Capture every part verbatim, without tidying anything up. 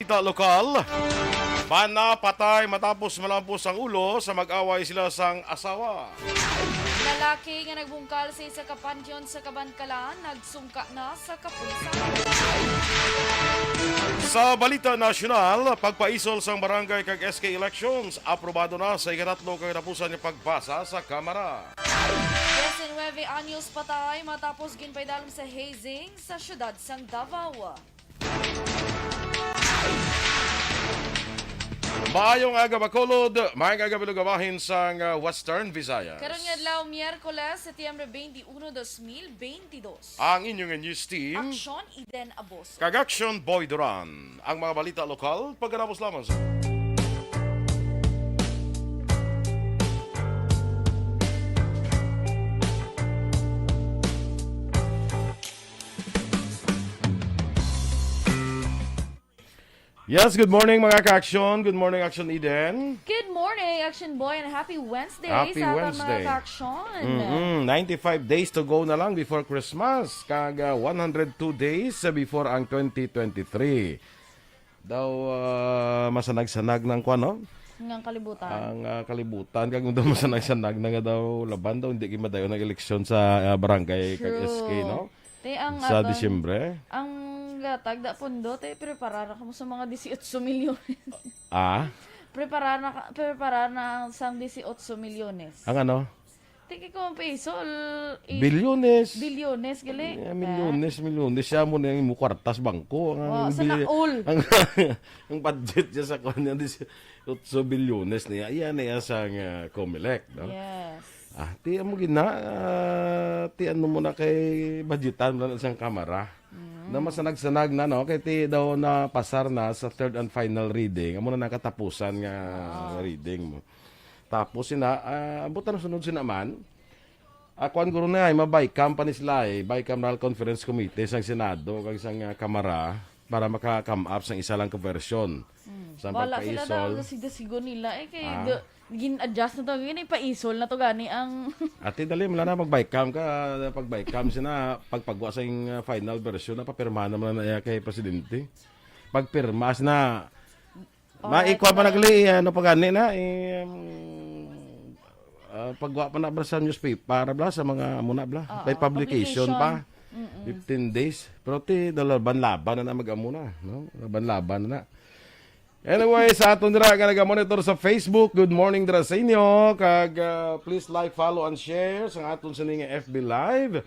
Balita lokal, bana patay matapos malampos ang ulo sa mag-away sila sang asawa. Lalaki nga nagbungkal sa isa ka panteon sa Kabankalan, nagsungka na sa kapulisan. Sa balita nasyonal, pagpaisol sang barangay kag S K elections, aprobado na sa ikatatlo ka katapusan nga pagbasa sa Kamara. Diecinueve anyos patay matapos ginpaidalom sa hazing sa siyudad sang Davao. Maayong aga, Bacolod. Maayong aga, Bilog, bahin sang, ah, Western Visayas. Karon nga adlaw, Miyerkules, Setyembre twenty-one, dos mil twenty-dos. Ang inyong news team. Aksyon, Eden Aboso. Kag Aksyon, Boy Duran. Ang mga balita lokal, pagkatapos lamang sa Yes, good morning, mga ka-aksyon. Good morning, Aksyon Eden. Good morning, Aksyon Boy, and happy Wednesday Happy sa aton, mga Wednesday. Ka-aksyon. Mm-mm. Ninety-five days to go na lang before Christmas, kag, ah, one hundred two days, ah, before ang twenty twenty-three. Daw, ah, masanag-sanag ng kwan, no? Ngang kalibutan. Ang, ah, kalibutan, kag daw masanag-sanag na nga daw laban daw, hindi kayo madayon ang eleksyon sa, ah, barangay kag True. S K, no? Te, ang Sa aton, Disyembre? Ang gatag da pundo, te, preparar na kamo sa mga dieciocho milyones. Ah? Preparar na ka, preparar na ang sang dieciocho milyones. Ang ano? Te, kay kung peso, l-, i-, Bilyones. Bilyones, gali. Yeah, milyones, milyones. Siya mo na yung kwartas bangko. Ang Wow, sana bil-, all. ang, ang budget niya sa kanya, dieciocho bilyones niya. Iyan na iya sa, ah, Comelec, no? Yes. Ah, ti amo gina, ah, ti ano mo na kay budgetan mo na sa kamara. Mm. Na masanag-sanag na, no? Kay ti daw napasar na sa third and final reading. Amo na nakatapusan nga Ah. reading mo. Tapos sina, ah, buta na sunod sina man. Ah, kuwan guro na ay, ma-BICAM pa ni sila eh. Bicameral Conference Committee sang Senado, kag sang, ah, Kamara, para maka-come up sang isa lang ka version. Mm. Sa Wala sila pagpaisol. na, sigasigon nila eh. Kay Ah. the, gin-adjust na to. Gini, paisol na to gani ang Ate, dali, wala na, mag-BICAM ka. Pag-BICAM sina, pagpagwa sa yung, ah, final version, na papirmahan naman na iya kay Presidente. Pagpirma sina, Oh, Maikwa pa na gali, ano pa gani na, eh, um, ah, pagwa pa na bala sa newspaper, bala sa mga muna, bala. Oo, May publication publication. pa. Mm-mm. Fifteen days. Pero ti, laban-laban na na mag-amo na, no? Laban-laban na na. Anyway, sa aton dira nga nagamonitor sa Facebook, good morning dira sa inyo. Kag, ah, please like, follow, and share sa aton sini nga F B Live.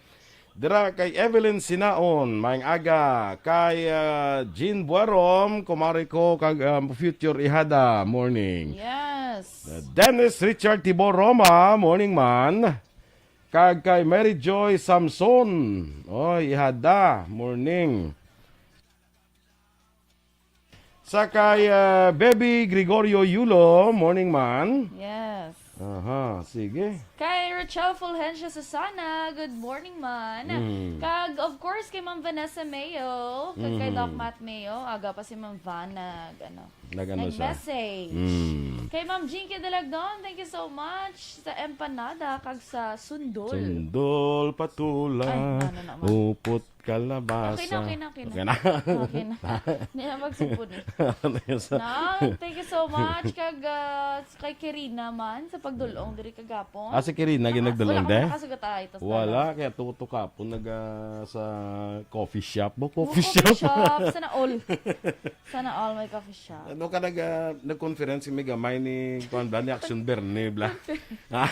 Dira kay Evelyn Sinaon, maayong aga. Kay, ah, Jean Buarom, kumare ko, kag, ah, future ihada, morning. Yes. Uh, Dennis Richard Tibor Roma, morning man. Kag kay Mary Joy Samson, oy, ihada, morning. Sa kay, ah, Baby Gregorio Yulo, morning man. Yes. Aha, sige. Kay Rachel Fulgencio Susana, good morning man. Mm. Kag, of course, kay Ma'am Vanessa Mayo, kag kay Mhm. Doc Matt Mayo, aga pa si Ma'am Van nag, ano, Nag-ano siya? nag-message. Mm. Kay Ma'am Jinky Dalagdon, thank you so much sa empanada kag sa sundol. Sundol, patula, Ay, ano naman? upot, kalabasa. Okay na, okay na, okay na. Okay na. Okay na. Hindi na magsugpon eh. Ano yun sa No, thank you so much. Kag, ah, kay Kirina man sa pagdulong diri kagapon. Ah, si Kirina, Naka-, ginagdulong wala ka din? nakasugat, ah, ito sa Wala, dalan. kaya tuto kapon nag, ah, sa coffee shop. Mo, Mo coffee coffee shop. shop. Sana all. Sana all may coffee shop. Ano ka nag, ah, nag-conference si Megamay ni Kuan Bla, ni Action Bernie Bla? Ha?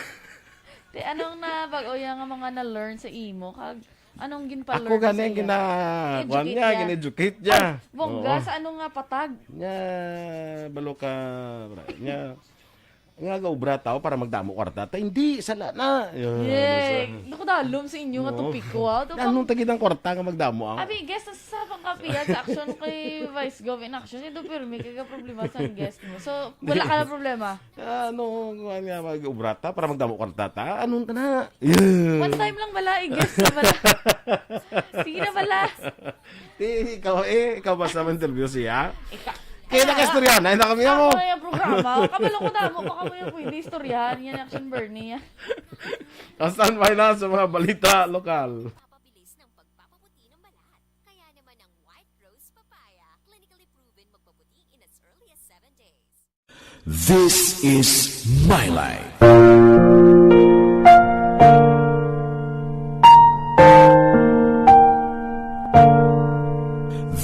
Te, anong na bag-o yan nga mga na-learn sa imo? Kag Anong ginpa-learn Ako gani sa iya? gina-, kuwan Educate niya, niya. gin-educate niya. Ay, bongga, Oo. sa ano nga patag? Niya, balo ka, bra-, niya, nga gaubra tao para magdamo kwarta. Ta, hindi, sala na. Yan, Yay! sa- Naku, dalom sa inyo nga Oo. topiko, ah. Ito Anong pang- tagid ang kwarta nga magdamo ang Abi, guest na sa pangkapihan sa action kay Vice Gov in action. Ito, pirmi, kaya problema sa guest mo. So, wala ka na problema. Ano, kuwan nga, mag-obra ta para magdamo kwarta ta? Anong ka na? One time lang bala, i-guess na bala. Sige na bala. Di, ikaw, eh, ikaw basta ma-interview siya? Ika- Kaya Ah, nakaistorya na, hindi kami ako mo. yung programa. Kabalo ko damo, baka mo yung pwede istoryahan. Yan, Action Bernie, yan. Ang standby na sa mga balita lokal. Mapabilis ng pagpapaputi ng balat. Kaya naman ang White Rose Papaya, clinically proven magpaputi This is my life.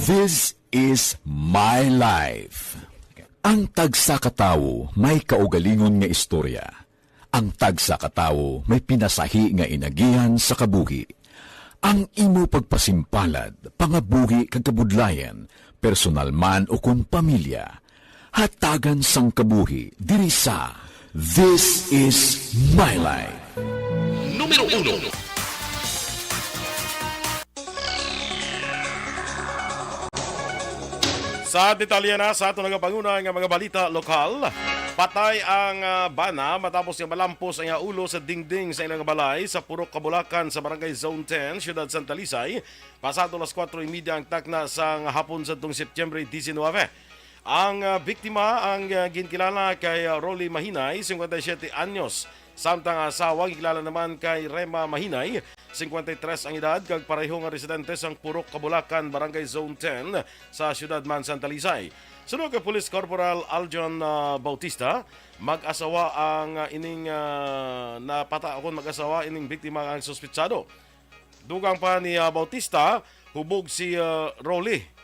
This is my life. Ang tagsa ka tawo may kaugalingon nga istorya. Ang tagsa ka tawo may pinasahi nga inagihan sa kabuhi. Ang imo pagpasimpalad, pangabuhi kag kabudlayan, personal man o kon pamilya, hatagan sang kabuhi diri sa This Is My Life. Numero uno. Sa detalye na sa aton nagapanguna nga mga balita lokal, patay ang, ah, bana matapos nga malampos ang iya ulo sa dingding sa ilang balay sa Purok Kabulakan sa Barangay Zone ten, Siyudad Santa Lisay, pasado alas kuwatro y media ang takna sang hapon sa tong Setyembre diecinuebe. Ang, ah, biktima ang, ah, ginkilala kay, ah, Rolly Mahinay, singkwenta y siyete anyos, samtang ang asawa gikilala naman kay Rema Mahinay, singkwenta y tres ang edad, kag pareho nga residente sang Purok Kabulakan, Barangay Zone ten, sa siyudad man sang Talisay. Suno kay Police Corporal Aljon, ah, Bautista, mag-asawa ang, ah, ining, ah, napata-, akon mag-asawa ining biktima ang suspitsado. Dugang pa ni, ah, Bautista, hubog si, ah, Rolly.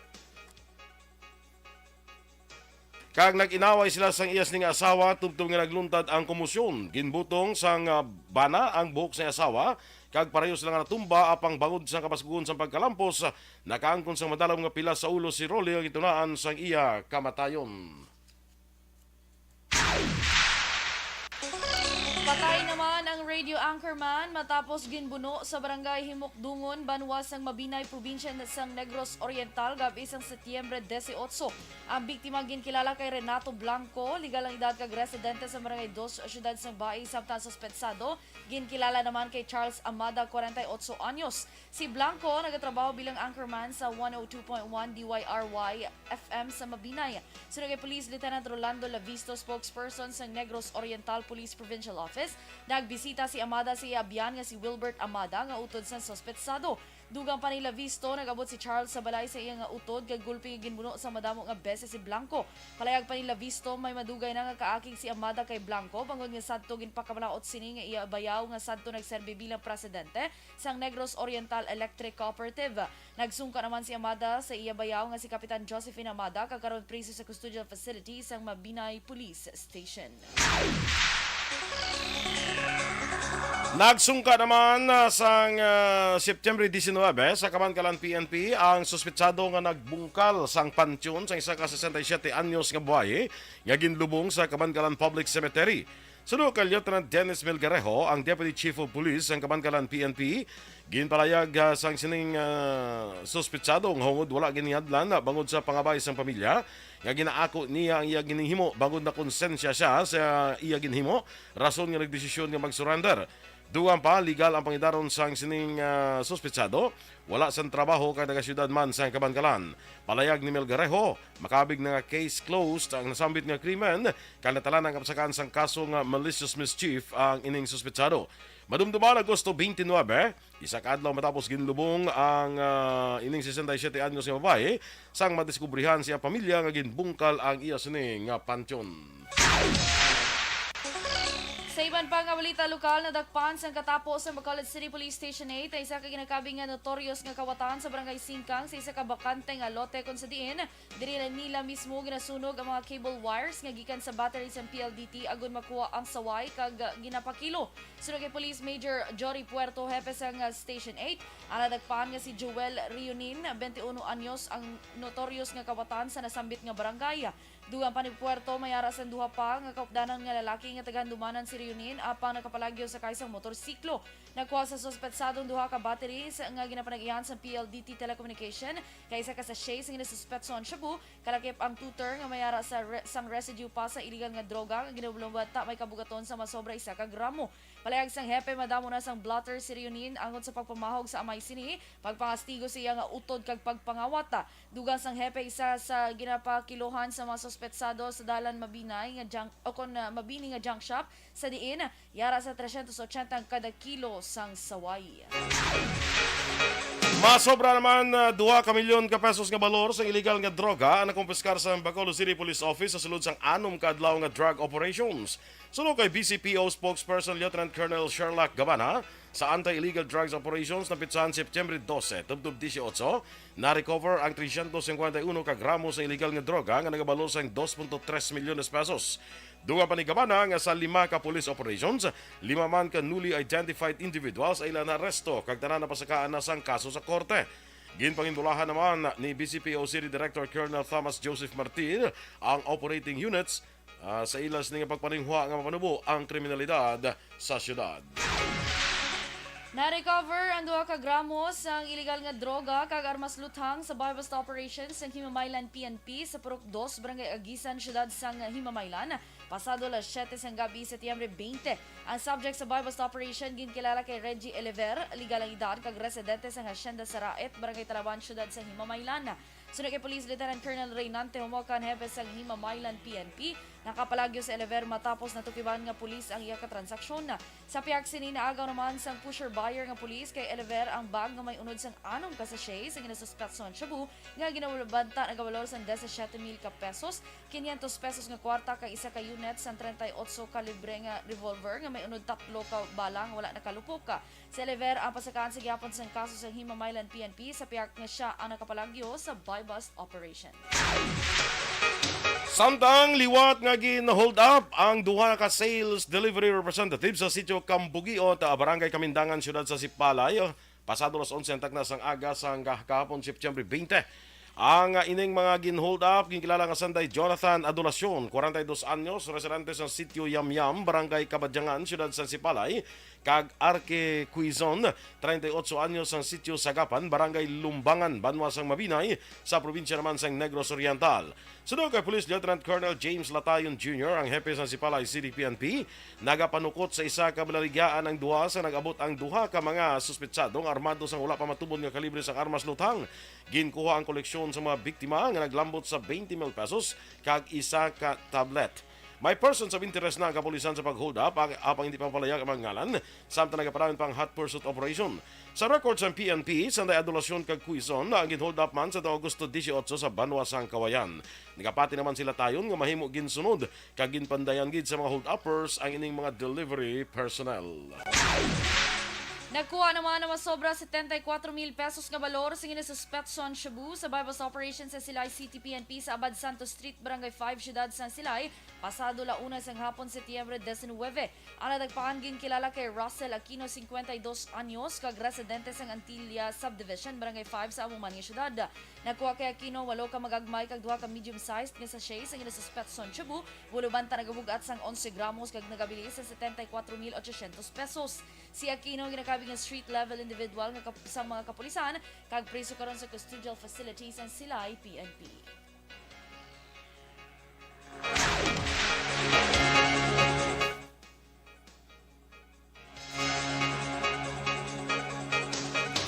Kag nag-inaway sila sang iya sining asawa tubtob nga nagluntad ang komosyon. Ginbutong sang, ah, bana ang buhok sang asawa, kag pareho sila nga natumba, apang bangod sang kabaskugon sang pagkalampos, nakaangkon sang madalom nga pilas sa ulo si Rolly nga gitunaan sang iya kamatayon. Patay naman ang radio anchorman matapos ginbuno sa barangay Himukdungon, banwa sang Mabinay, probinsya sang Negros Oriental, gab-i sang Setyembre dieciocho. Ang biktima ginkilala kay Renato Blanco, legal ang edad kag residente sa Barangay Dos, siyudad sang Bai, samtang suspetsado ginkilala naman kay Charles Amada, kwarenta y otso anyos. Si Blanco nagatrabaho bilang anchorman sa one oh two point one D Y R Y F M sa Mabinay. Suno kay Police Lieutenant Rolando Lavisto, spokesperson sa Negros Oriental Police Provincial Office, nagbisita si Amada sa iya abyan nga si Wilbert Amada nga utod sa suspetsado. Dugang pa ni Lavisto, nag-abot si Charles sa balay sa iya nga utod kag gulpi nga ginbuno sa madamo nga beses si Blanco. Palayag pa ni Lavisto, may madugay na nga kaakig si Amada kay Blanco bangod nga sadto ginpakamalaot sini nga iya bayaw nga sadto nagserbi bilang presidente sang Negros Oriental Electric Cooperative. Nagsungka naman si Amada sa iya bayaw nga si Kapitan Josephine Amada, kag karon priso sa custodial facility sang Mabinay Police Station. Nagsungka naman, ah, sang, ah, September diecinuebe sa Kabankalan P N P ang suspetsado nga nagbungkal sang pantyon sang isa ka sesenta y siyete anyos nga babayi nga ginlubong sa Kabankalan Public Cemetery. Suno kay Lieutenant Dennis Melgarejo, ang Deputy Chief of Police sang Kabankalan P N P, ginpalayag, ah, sang sining, ah, suspetsado nga hungod wala ginhadlan bangod sa pangabay sang pamilya nga ginaako niya ang iya ginhimo bangod nakonsensya siya sa iya ginhimo, rason nga nagdesisyon nga mag-surrender. Dugang pa, legal ang pangidaron sang sining, ah, suspetsado. Wala sang trabaho kag taga-siyudad man sang Kabankalan. Palayag ni Melgarejo, makabig na nga case closed ang nasambit nga krimen, kag natalanan nga pasakaan sang kaso nga malicious mischief ang ining suspetsado. Madumduman, Agosto twenty-nine, isa ka adlaw matapos ginlubong ang, ah, ining sesenta y siyete anyos nga babayi, sang madiskubrihan sa iya pamilya nga ginbungkal ang iya sini nga pantyon. Sa iban pa nga balita lokal, nadakpan sang katapo sa Bacolod City Police Station eight ang isa ka ginakabig nga notorious nga kawatan sa Barangay Singkang sa isa ka bakante nga lote, kung sa diin diri nila mismo ginasunog ang mga cable wires nga gikan sa battery sang P L D T agod makuha ang saway kag ginapakilo. Suno kay Police Major Jory Puerto, hepe sang, ah, Station eight, ang nadakpan nga si Joel Rionin, twenty-uno anyos, ang notorious nga kawatan sa nasambit nga barangay. Dugang pa ni Puerto, may ara sang duha pa nga kaupdanan nga lalaki nga taga-Handumanan si Rionin, apang nakapalagyo sakay sang motorsiklo. Nakuha sa suspetsadong duha ka batteries nga ginapanag-iyahan sa P L D T Telecommunication, kag isa ka sachet sa ginasuspetso nga shabu, kalakip ang tutor nga may ara sa re-, sang residue pa sa iligal nga droga nga ginalumata may kabugaton sa masobra isa ka gramo. Palayag sang hepe, madamo na sang blotter si Rionin angot sa pagpamahog sa amay sini, pagpangastigo sa iya nga utod kag pagpangawat. Dugang sang hepe, isa sa ginapakiluhan sa mga suspetsado sa dalan Mabinay nga junk, o kon, ah, Mabini nga junk shop, sa diin yara sa trescientos ochenta ang kada kilo sang saway. Masobra naman, ah, duha ka milyon ka pesos nga balor sang iligal nga droga ang nakumpiskar sa Bacolod City Police Office sa sulod sang anom ka adlaw nga drug operations. Suno kay B C P O spokesperson Lieutenant Colonel Sherlock Gabana, sa anti-illegal drugs operations na pitsahan September dose, tubtob dieciocho, na-recover ang trescientos cincuenta y uno ka gramo sa iligal nga droga nga nagabalor sang dos punto tres milyones pesos. Dugang pa ni Gabana nga sa lima ka police operations, lima man ka newly identified individuals ang ila naaresto kag tanan napasakaan na sang kaso sa korte. Ginpangindulahan naman ni B C P O City Director Colonel Thomas Joseph Martir ang operating units, ah, sa ila sini nga pagpaninguha nga mapanubo ang kriminalidad sa siyudad. Na-recover ang duha ka gramo sang iligal nga droga kag armas luthang sa buy-bust operation sang Himamaylan P N P sa Purok Dos, Barangay Aguisan, siyudad sang Himamaylan, pasado alas siete sang gabi, Setyembre twenty. Ang subject sa buy-bust operation ginkilala kay Reggie Elever, legal ang edad, kag residente sang Hacienda Saraet, Barangay Talaban, siyudad sang Himamaylan. Suno kay Police Lieutenant Colonel Reynante Humocan, hepe sang Himamaylan P N P, nakapalagyo si Oliver matapos natukiban nga pulis ang iya ka transaksyon. Sa pihak sini, naagaw naman sang pusher buyer nga pulis kay Oliver ang bag nga may unod sang anom ka sachet sa ginasuspetso nga shabu nga ginabanta nagabalor sang disisiete mil ka pesos, quinientos pesos nga kwarta kag isa ka unit sang treinta y ocho kalibre nga revolver nga may unod tatlo ka bala nga wala nakalupok. Si Oliver ang pasakaan sa gihapon sang kaso sang Himamaylan P N P sa pihak nga sia ang nakapalagyo sa buy-bust operation. Samtang liwat nga gin-hold up ang duha ka sales delivery representative sa sitio Kambugiot, ah, Barangay Kamindangan, siyudad sa Sipalay, pasado alas onse ang takna sang aga sang gah-, kahapon, September twenty. Ang, ah, ining mga gin-hold up ginkilala nga sanday Jonathan Adulacion, kwarenta y dos anyos, residente sa sitio Yamyam, Barangay Kabadyangan, siyudad sa Sipalay, kag Arke Quizon, treinta y ocho anyos, sang sitio Sagapan, Barangay Lumbangan, banwa sang Mabinay, sa probinsya naman sang Negros Oriental. Suno kay Police Lieutenant Colonel James Latayon Junior, ang hepe sang Sipalay City P N P, nagapanukot sa isa ka balaligyaan ang duha sa nag-abot ang duha ka mga suspetsado nga armado sang wala pa matubod nga kalibre sang armas luthang. Ginkuha ang koleksyon sa mga biktima nga naglambot sa twenty mil pesos kag isa ka tablet. May persons of interest na ang kapulisan sa pag-hold up, ap-, apang hindi pa mapalayag ang mga ngalan, samtang nagapadayon pa ang hot pursuit operation. Sa record sang P N P, sanday Adulacion kag Quizon ang gin-hold up man sa Agosto dieciocho sa banwa sang Kawayan. Nagapati naman si Latayon nga mahimo ginsunod kag ginpandayan gid sa mga hold-uppers ang ining mga delivery personnel. Nagkuha naman ang masobra setenta y cuatro mil pesos nga balor sa ginasuspetso nga shabu sa buy-bust operation sa Silay City P N P sa Abad Santos Street, Barangay five, siyudad sang Silay, pasado la una sang hapon, Setyembre diecinuebe. Ang nadagpahan ginkilala kay Russell Aquino, cincuenta y dos anyos, kag residente sang Antilla Subdivision, Barangay five, sa amo man nga siyudad. Nakuha kay Aquino walo ka magagmay kag duha ka medium-sized nga sachet sang ginasuspetso nga shabu, ulo banta nagabug-at sang onse gramos kag nagabilin sa setenta y cuatro mil ochocientos pesos. Si Aquino ginakabig nga street-level individual nga kap-, sang mga kapulisan kag priso karon sa custodial facility sang Silay P N P.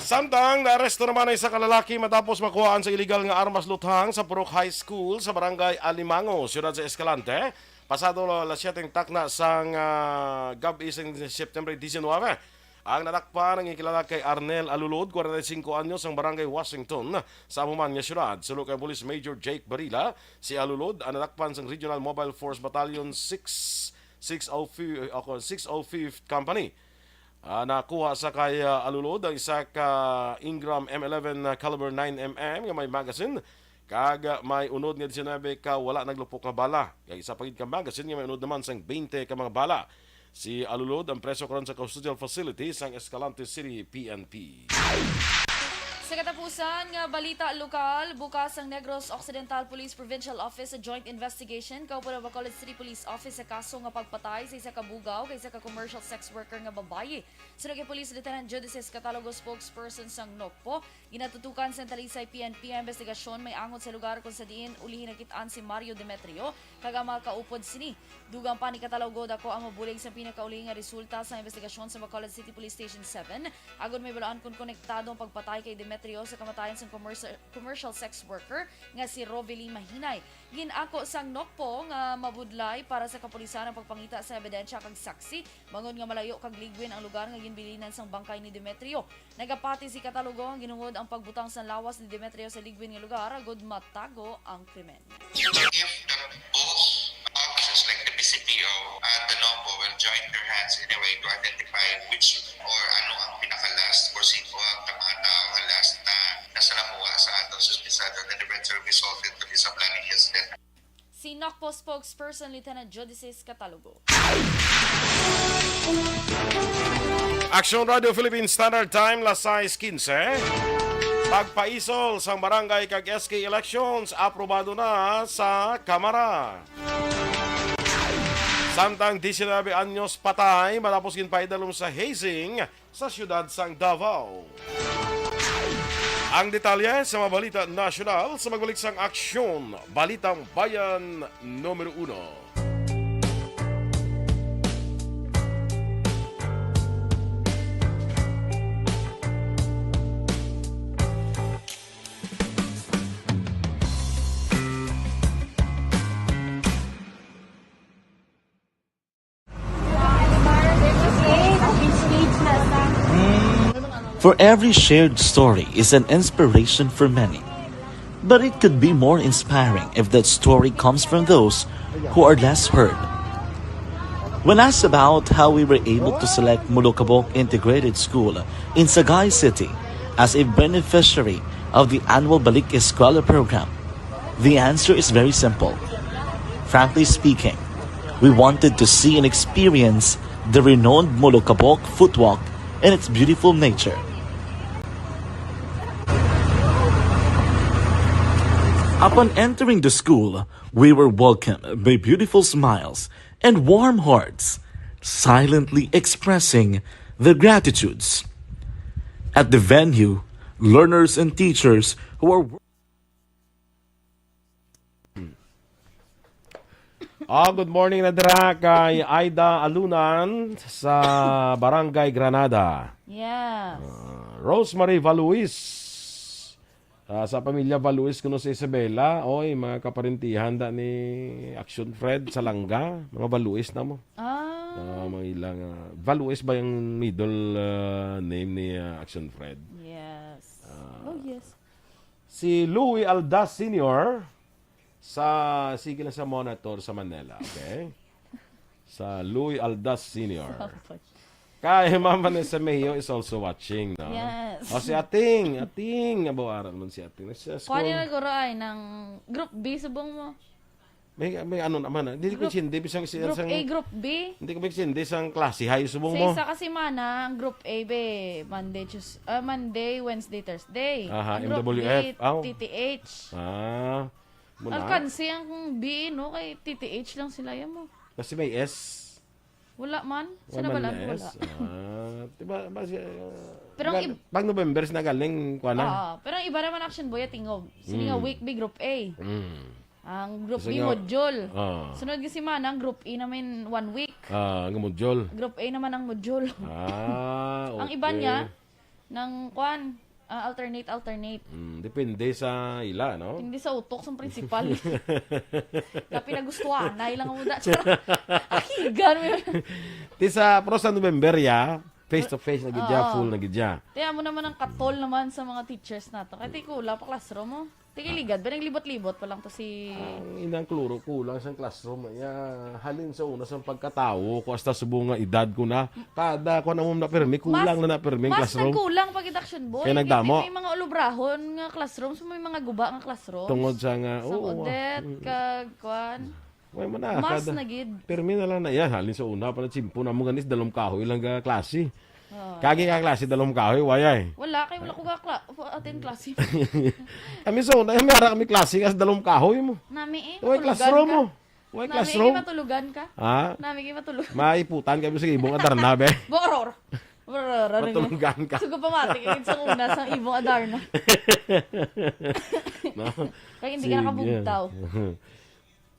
Samtang naaresto naman ang isa ka lalaki matapos makuhaan sa iligal nga armas luthang sa Purok High School sa Barangay Alimango, siyudad sa Escalante, pasado alas siyete ang takna sang, ah, gab-i sang September diecinuebe. Ang nadakpan ang ginkilala kay Arnel Alulod, kwarenta y singko anyos, ang Barangay Washington, sa amo man nga siyudad. Suno kay Police Major Jake Barila, si Alulod ang nadakpan sang Regional Mobile Force Battalion six, six oh five, ako, six oh fifth Company. Ah, nakuha sa kay, ah, Alulod ang isa ka Ingram M eleven caliber nine M M nga may magazine, kag, ah, may unod nga diecinuebe ka wala naglupok nga bala, kag isa pa gid ka magazine nga may unod naman sang twenty ka mga bala. Si Alulod ang preso karon sa custodial facility sang Escalante City P N P. Sa katapusan nga balita lokal, bukas ang Negros Occidental Police Provincial Office sa joint investigation kaupod ang Bacolod City Police Office sa kaso nga pagpatay sa isa ka bugaw kag isa ka commercial sex worker nga babayi. Suno kay Police Lieutenant Judices Catalogo, spokesperson sang NOCPO, ginatutukan sang Talisay P N P ang investigasyon may angot sa lugar kung sa diin ulihi nakit-an si Mario Demetrio kag ang mga kaupod sini. Dugang pa ni Catalogo, dako ang mabulig sa pinakauli nga resulta sa investigasyon sa Bacolod City Police Station seven, agod mahibaluan kon konektado ang pagpatay kay Demetrio Trio sa kamatayon sang commercial, commercial sex worker nga si Rovelyn Mahinay. Gin-ako sang NOCPO nga mabudlay para sa kapulisan ang pagpangita sa ebidensya kag saksi bangod nga malayo kag ligwin ang lugar nga ginbilinan sang bangkay ni Demetrio. Nagapati si Catalogo nga ginhungod ang pagbutang sang lawas ni Demetrio sa ligwin nga lugar agud matago ang krimen. If the both offices like the B C P O and the NOCPO will join their hands in a way to identify which or ano ang pinaka-last or sino ang mga tao nga last na nasa nakuha sa aton sa ospital that eventually resulted to be sa planning incident. Si NOCPO spokesperson Lieutenant Judices Catalogo. Action Radio Philippine Standard Time, las sais quince. Pagpaisol sang barangay kag S K elections, aprobado na sa Kamara. Samtang diecinuebe anyos patay matapos ginpaidalom sa hazing sa siyudad sang Davao. Ang detalye sa mga balita nasyonal sa magbalik sang Aksyon, Balitang Bayan numero uno. For every shared story is an inspiration for many. But it could be more inspiring if that story comes from those who are less heard. When asked about how we were able to select Molokabok Integrated School in Sagay City as a beneficiary of the annual Balik Eskwela program, the answer is very simple. Frankly speaking, we wanted to see and experience the renowned Molokabok footwalk and its beautiful nature. Upon entering the school, we were welcomed by beautiful smiles and warm hearts, silently expressing their gratitudes. At the venue, learners and teachers who are Ah, good morning na dira kay Aida Alunan sa Barangay Granada. Yes. Ah, Rosemary Valuis. Ah, sa pamilya Valuis kuno sa Isabela, oy, mga kaparintihan da ni Action Fred sa Langga, mga Valuis na mo. Ah. Ah, mga ilang ah, Valuis ba yung middle ah, name ni ah, Action Fred? Yes. Oh, yes. Si Louie Aldas Senior sa, sige lang sa Monitor sa Manila, okay? Sa Louie Aldas Senior. Kay Ma'am Vanessa Mejio is also watching, no? Yes. O si Ating, Ating, nga bawaran man si Ating. Sa Kuha school, nila guro ay ng group B subong mo. may, may ano naman, ah. Hindi ko Group- sindi, bisang si Group sang, A, group B. hindi ko magsindi sang klase, hay, subong Sa mo. isa ka semana, ang group A be, Monday, Tuesday, Monday, Wednesday, Thursday. Aha, Ang group M W F, B, aw. T T H. Ah, muna. Alkansi ang B, no? Kay T T H lang sila yan mo. Kasi may S. Wala man. Sa Wala man nabalan, na wala. S. Ah, diba, ba siya, ah, Pero ang gal- ib- pag November, sinagaling, kuha na. Ah, pero ang iba naman action boy, tingob. Sini nga Mm. week B, group A. Mm. Ang group Gusto B, niya- module. Ah. Sunod nga semana, ang group E naman one week. Ah, ang module. Group A naman ang module. Ah, okay. Ang iba niya, ng kwan, ah, alternate, alternate. Mm, depende sa ila, no? Hindi sa utok sa principal. Kapinagustuhan na ilang muda. Charot. Akigan mo yun. Ti sa, pero sa November, ya, face to face na gid ya, Oo. full na gid ya. Kaya mo naman ang katol naman sa mga teachers nato. Kaya ti kulang pa classroom mo. Tigiligad, ba naglibot-libot pa lang to si... Ang inang kluro, kulang sang classroom. Ya, halin sa una sang pagkatawo ko, hasta subong nga edad ko na. Kada ko na mo na pirmi, kulang Mas- na na pirmi ang Mas classroom. nagkulang pag action boy. Kaya nagdamo. May mga ulubrahon nga classroom, so may mga guba nga classroom. Tungod sa nga, Sa oo, Odette, mm. kag kwan. May man na, Mas kada- na gid. Pirmi na lang na. Ya, halin sa una pa na tsimpo na mo ganis dalom kahoy lang ga klase. Oh. Kagi ka klase dalom kahoy, wayay. Wala kay wala ko ga kla- attend klase. Kami sa una, may ara kami klase kasi dalom kahoy mo. Nami eh. Way Matulugan classroom ka. mo. Way Nami classroom. eh, matulugan ka. Ha? Nami eh, matulog. Maiputan kami sa ibong Adarna, be. Boror. Boror. Matulugan ka. Sugo pa mati kay sa una sa ibong Adarna. No? Kaya hindi ka Sige. nakabugtaw.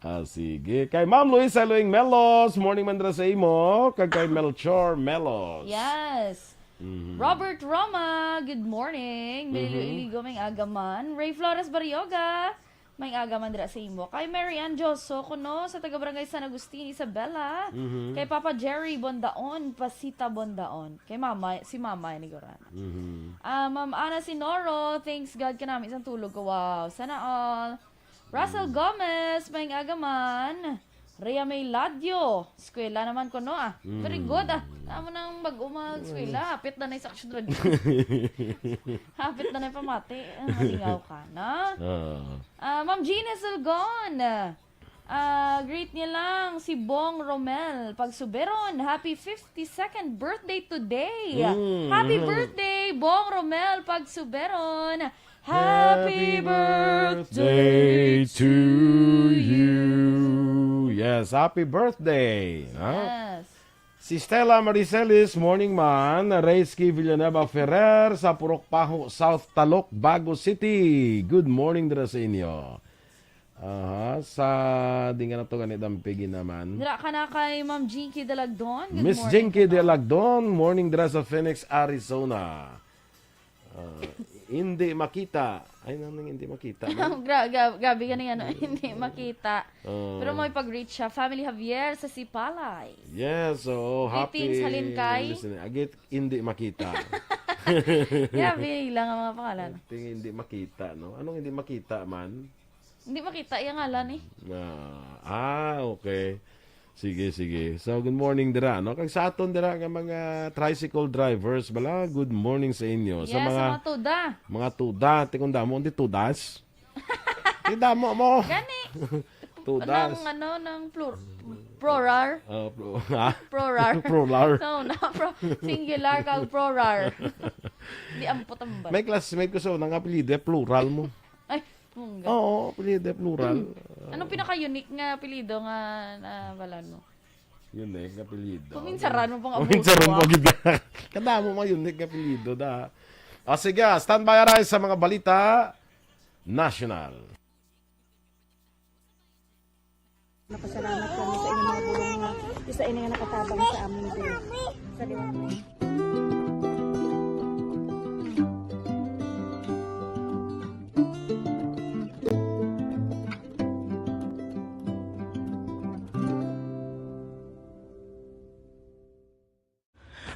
Ah, sige. Kay Ma'am Luisa Luing Melos, morning man dira sa imo. Kag kay Melchor Melos. Yes. Mhm. Robert Roma, good morning. Mhm. Melilo Iligo, may aga man. Ray Flores Barrioga, may aga man dira sa imo. Kay Mary Ann Joso, kuno sa taga Barangay San Agustin, Isabela. Mhm. Kay Papa Jerry Bondaon, Pasita Bondaon. Kay Mama, si Mama ni Goran. Mhm. Ah, Ma'am Ana Sinoro, thanks God kanami sang tulog ko. Wow, sana all. Russell Mm. Gomez, may aga man. Rhea May Ladio, eskwela naman kuno, ah. Very Mm. good, ah. Amo nang bag-o mag-eskwela. Mm. Hapit na na sa action radio. Hapit na na yung pamati. Ah, malingaw ka, no? Ah. Ah, Ma'am Gina Sulgon. Ah, greet niya lang si Bong Romel Pagsuberon. Happy fifty-second birthday today. Mm. Happy birthday, Bong Romel Pagsuberon. Happy birthday to you. Yes, happy birthday, ha? Yes. Si Stella Maricelis, morning man. Reyski Villanueva Ferrer sa Purok Paho, South Talok, Bago City. Good morning dira sa inyo. Aha, sa, di nga na to gani dampigi naman. Dira ka na kay Ma'am Jinky Dalagdon. Good Miss morning, Jinky Dalagdon, morning dira sa Phoenix, Arizona. Ah, hindi makita. Ay, nang hindi makita, no? Gra-, gra-, grabe ka na yan, no? Hindi makita. Oh. Pero may pag-reach siya. Family Javier sa Sipalay. Yes, oo. Greetings, happy halin kay listening. Agit, hindi makita. Grabe lang ang mga pangalan. Ating hindi makita, no? Anong hindi makita man? Hindi makita yung ngalan, eh. Ah, ah, okay. Sige, sige. So, good morning dira, no? Kag sa aton dira nga mga tricycle drivers, bala, good morning sa inyo. Sa Yes, mga, sa mga tuda. Mga tuda, tikong damo, hindi tudas. Hindi damo mo. Gani. Tudas. Nang, ano, nang plur-, prorar. Ah, pro-, ha? Prorar. Prorar. No, na pro-, singular kag prorar. Di ampot ang bal-. May classmate ko sa unang apelyido, eh, plural mo. Ay, mungga. Oo, apelyido, plural. Anong pinaka-unique nga apelyido nga nabalaan mo? Unique nga apelyido. Kuminsaran mo pang Kuminsaran abuso, mo ah. Gid. Kadamo mga unique nga apelyido, da. Ah, sige, ah, standby, aray, sa mga balita national. Napasalamat kami sa inyong mga bulong nga isa ini nga nakatabang sa amon din. Sa liwanag.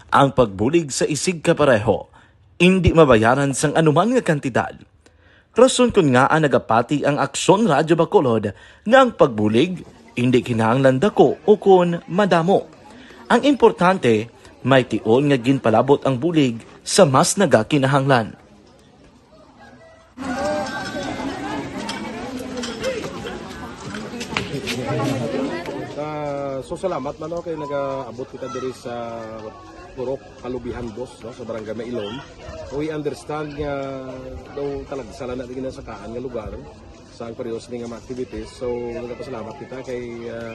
Ang pagbulig sa isigkapareho indi mabayaran sang anuman nga kantidad. Rason kon ngaa nagapati ang Aksyon Radyo Bacolod nga ang pagbulig indi kinahanglan dako ukon madamo. Ang importante, may tion nga ginpalabot ang bulig sa mas nagakinahanglan. Ah, so, salamat man, no, kay nagaabot kita diri sa Purok Kalubihan, boss, no, sa Barangay Mailom. We understand nga daw talagsa lang na di ginasakaan nga lugar sa ang pareho sini nga mga activities. So, nagapasalamat kita kay, ah,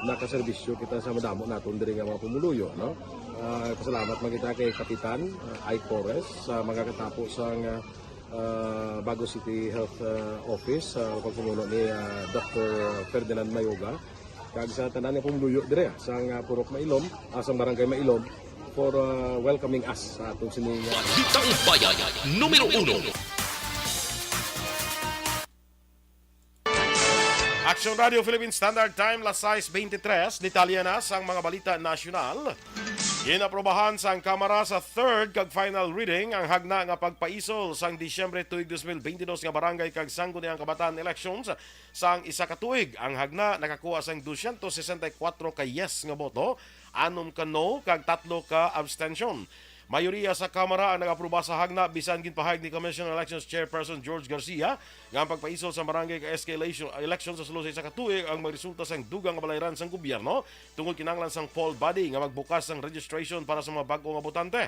nakaserbisyo kita sa madamo naton diri nga mga pumuluyo, no? Ah, pasalamat man kita kay Kapitan, ah, Ike Torres, sa mga katapo sa nga, ah, Bago City Health, ah, Office, sa pagpamuno ni, ah, Doctor Ferdinand Mayoga, kag sa tanan nga pumuluyo dire sa nga Purok Mailom, ah, sa Barangay Mailom, for, ah, welcoming us sa atong sini nga Balitang Bayan, numero uno. Action Radio Philippine Standard Time, las sais beintitrés. Detalye na sang mga balita nasyonal. Ginaprobahan sang Kamara sa third kag final reading ang hagna nga pagpaisol sang Disyembre tuig dos mil beintidos nga barangay kag sangguniang kabataan elections sang isa ka tuig. Ang hagna nakakuha sang dosyentos sesenta y kuatro ka yes nga boto, anom ka no, kag tatlo ka abstention. Mayoriya sa Kamara ang nag-apruba sa hagna, bisan ginpahayag ni Commission on Elections Chairperson George Garcia nga ang pagpaisol sa barangay kag S K election, election sa sulod sa isa ka tuig ang magresulta sang dugang nga balayran sang gobyerno tungod kinahanglan sang poll body nga magbukas sang registration para sa mga bag-o nga botante.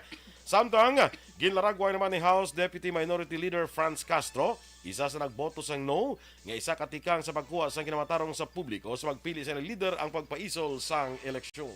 Samtang, ginlaragway naman ni House Deputy Minority Leader Franz Castro, isa sa nagboto sang no, nga isa ka tikang sa pagkuha sang kinamatarong sa publiko sa pagpili sa ilang lider ang pagpaisol sang eleksyon.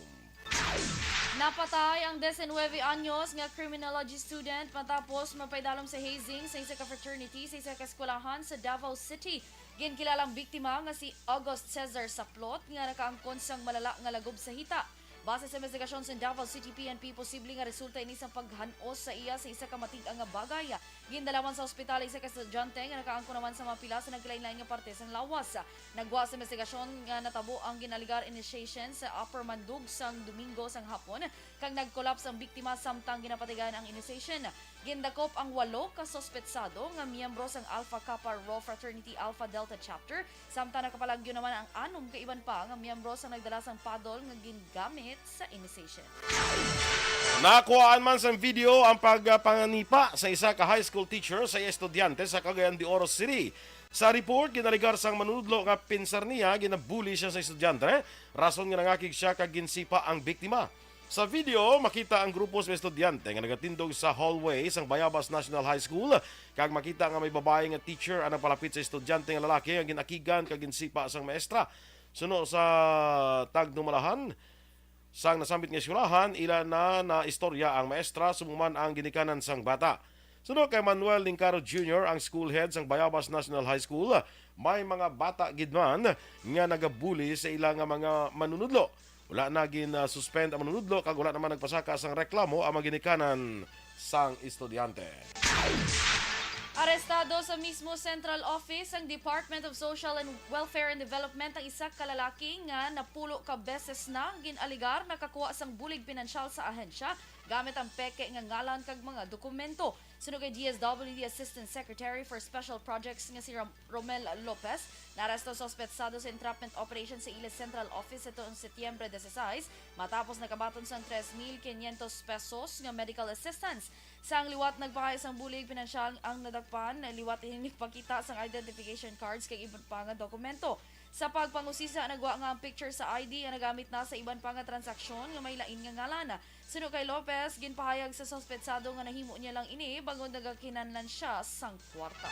Napatay ang diecinueve anyos nga criminology student matapos mapaidalom sa hazing sa isa ka fraternity sa isa ka eskwelahan sa Davao City. Ginkilala ang biktima nga si August Cesar Saplot nga nakaangkon sang malala nga lagob sa hita. Base sa investigasyon sa Davao City P N P, posible nga resulta ini sang paghan-os sa iya sa isa ka matig-ang nga bagay. Gindala man sa ospital ang isa ka estudyante nga nakaangkon naman sa mga pila sa nagkalain-lain nga parte sang lawas. Nagwa sa investigasyon nga natabo ang ginaligar initiation sa Upper Mandug sang Domingo sang hapon, kag nag-collapse ang biktima samtang ginapatigayan ang initiation. Gindakop ang walo ka suspetsado nga miyembro sang Alpha Kappa Rho Fraternity Alpha Delta Chapter, samtang nakapalagyo naman ang anom ka iban pa nga miyembro sang nagdala sang paddle nga gingamit sa initiation. Nakuhaan man sang video ang pagpanganipa sa isa ka high school teacher sa iya estudyante sa Cagayan de Oro City. Sa report, ginaligar sang manunudlo nga pinsar niya ginabuli siya sa estudyante, rason nga nangakig siya kag ginsipa ang biktima. Sa video, makita ang grupo sa estudyante nga nagatindog sa hallway sang Bayabas National High School, kag makita nga may babayi nga teacher ang nagpalapit sa estudyante nga lalaki nga ginakigan kag ginsipa sang maestra. Suno sa tagdumalahan sang nasambit nga eskwelahan, ila na naistorya ang maestra subong man ang ginikanan sang bata. Suno kay Manuel Lincaro Junior, ang school head sang Bayabas National High School, may mga bata gid man nga nagabuli sa ila nga mga manunudlo. Wala na gin-suspend ang manunudlo kag wala naman nagpasaka sang reklamo ang mga ginikanan sang estudyante. Arestado sa mismo central office ang Department of Social and Welfare and Development ang isa ka lalaki nga napulo ka beses na gin-alegar nakakuha sang bulig pinansyal sa ahensya gamit ang peke nga ngalan kag mga dokumento. Suno kay D S W D Assistant Secretary for Special Projects nga si Ram-, Romel Lopez, naaresto ang suspetsado sa entrapment operation sa ila central office atong Setyembre dieciséis, matapos nakabaton sang tres mil quinientos pesos nga medical assistance. Sang liwat nagpahayo sang bulig pinansyal ang nadakpan, liwat ini nagpakita sang identification cards kag iban pa nga dokumento. Sa pagpangusisa, nagwa nga ang picture sa I D ang nagamit na sa iban pa nga transaksyon nga may lain nga ngalan. Suno kay Lopez, ginpahayag sa suspetsado nga nahimo niya lang ini bangod nagakinahanglan siya sang kwarta.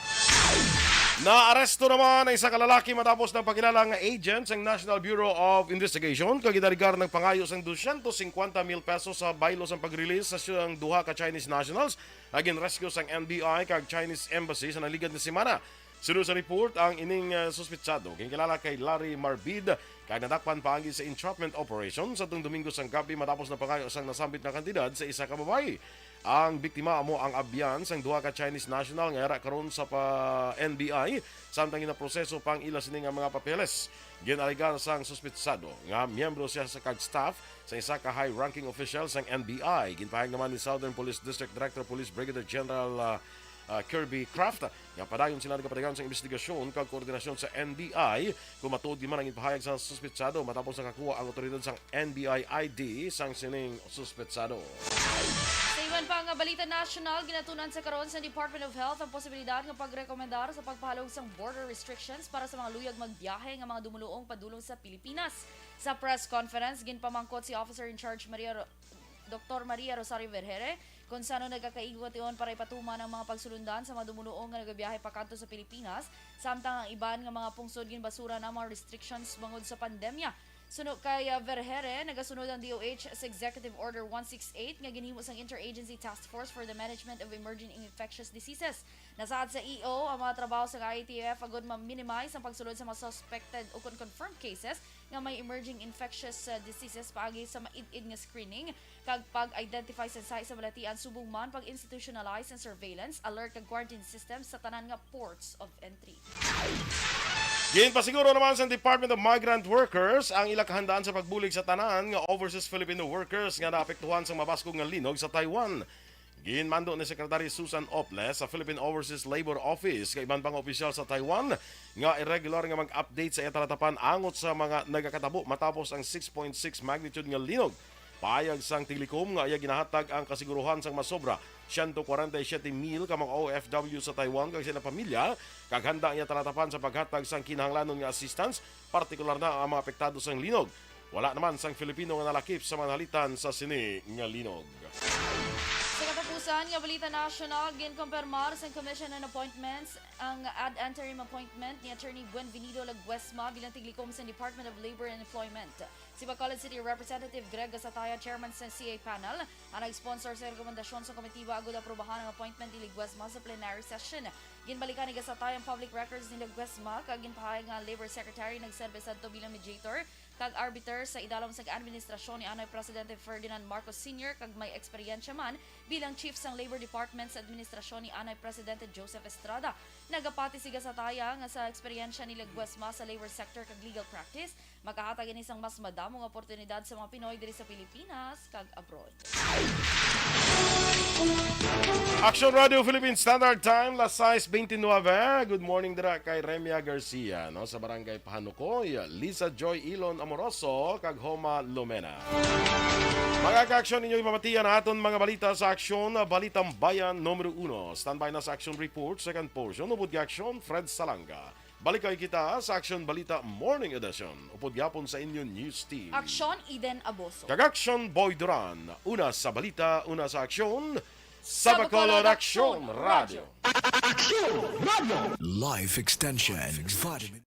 Naaresto naman ang isa ka lalaki matapos nagpakilala nga agent sang National Bureau of Investigation kag ginaligar nagpangayo sang dosyentos singkwenta mil pesos sa baylo sang pag-release sa siyang duha ka Chinese nationals nga ginrescue sang N B I kag Chinese Embassy sa naligad nga semana. Suno sa report, ang ining, ah, suspetsado ginkilala kay Larry Marbid kag nadakpan paagi sa entrapment operation sa atong Domingo sang gabi matapos napangayo sang nasambit nga kantidad sa isa ka babayi. Ang biktima amo ang abyan sang duha ka Chinese national nga yara karon sa pa N B I, samtang ginaproseso pa ang ila sini nga mga papeles. Gin-alegar sang suspetsado nga miyembro siya sa kag staff sa isa ka high-ranking official sang N B I. Ginpahayag naman ni Southern Police District Director Police Brigadier General, ah, ah, Kirby Kraft nga padayon sila nagapadayon sa investigasyon kag koordinasyon sa N B I, kung matuod gid man ang ginpahayag sa suspetsado matapos nakakuha ang otoridad sang N B I I D sang sining suspetsado. Sa iban pa nga balita nasyonal, ginatun-an sa karon sa Department of Health ang posibilidad nga pagrekomendar sa pagpahalog sang border restrictions para sa mga luyag magbiyahe nga mga dumuluong padulong sa Pilipinas. Sa press conference, ginpamangkot si Officer in Charge Maria Ro-, Doktor Maria Rosario Vergere kung sano nagakaigo tion para ipatuman ang mga pagsulundan sa mga dumuluong nga nagabiyahe pakadto sa Pilipinas, samtang ang iban nga mga pungsod ginbasura na ang mga restrictions bangod sa pandemya. Suno kay, ah, Vergere, nagasunod ang D O H sa Executive Order one six eight nga ginhimo sang Interagency Task Force for the Management of Emerging Infectious Diseases. Nasaad sa E O ang mga trabaho sang I A T F agud ma-minimize ang pagsulod sa mga suspected ukon confirmed cases nga may emerging infectious, uh, diseases paagi sa maid-id nga screening kag pag-identify sa sahi sa balatian, subong man pag-institutionalize ang surveillance, alert kag quarantine system sa tanan nga ports of entry. Ginpasiguro naman sa Department of Migrant Workers ang ila kahandaan sa pagbulig sa tanan nga overseas Filipino workers nga naapektuhan sa mabaskog nga linog sa Taiwan. Ginmando ni Secretary Susan Oples sa Philippine Overseas Labor Office kag iban pang opisyal sa Taiwan nga irregular nga mag-update sa iya talatapan angot sa mga nagakatabo matapos ang six point six magnitude nga linog. Pahayag sang Tiglikom nga iya ginahatag ang kasiguruhan sang masobra siyento kwarenta y siyete mil ka mga O F W sa Taiwan kag sa ilang pamilya, kag handa ang iya talatapan sa paghatag sang kinahanglanon nga assistance, partikular na ang mga apektado sang linog. Wala naman sang Filipino nga nalakip sa mga nalitan sa sini nga linog. Sa katapusan nga balita nasyonal, ginkumpirmar sang Commission on Appointments ang ad interim appointment ni Attorney Buenvenido Laguesma bilang tiglikom sa Department of Labor and Employment. Si Bacolod City Representative Greg Gasataya, chairman sa C A panel, ang nag-sponsor sa rekomendasyon sa komitiba agud aprubahan ang appointment ni Laguesma sa plenary session. Ginbalikan ni Gasatay ang public records ni Ledesma kag ginpahayag nga ang Labor Secretary nagserbi sadto bilang mediator kag arbiter sa idalom sang administrasyon ni Anay Presidente Ferdinand Marcos Senior kag may eksperyensya man bilang chief sang Labor Department sa administrasyon ni Anay Presidente Joseph Estrada. Nagapati si Gasataya nga sa eksperyensya ni Ledesma sa labor sector kag legal practice, makahatag ini sang mas madamo nga oportunidad sa mga Pinoy diri sa Pilipinas kag abroad. Action Radio Philippine Standard Time, las sais veintinueve. Good morning dira kay Remia Garcia, no, sa Barangay Pahanukoy, Lisa Joy Ilon Amoroso, kag Homa Lumena. Mga ka-action, ninyo ipamatian ang aton mga balita sa Aksyon Balitang Bayan numero uno. Standby na sa Action Report, second portion, upod kay Action Fred Salanga. Balik kay kita sa Action Balita Morning Edition. Upod gyapon sa inyo news team. Aksyon, Eden Aboso. Kag Action Boy Duran. Una sa balita, una sa aksyon. Sa Bacolod Aksyon Radio. Life Extension Vitamin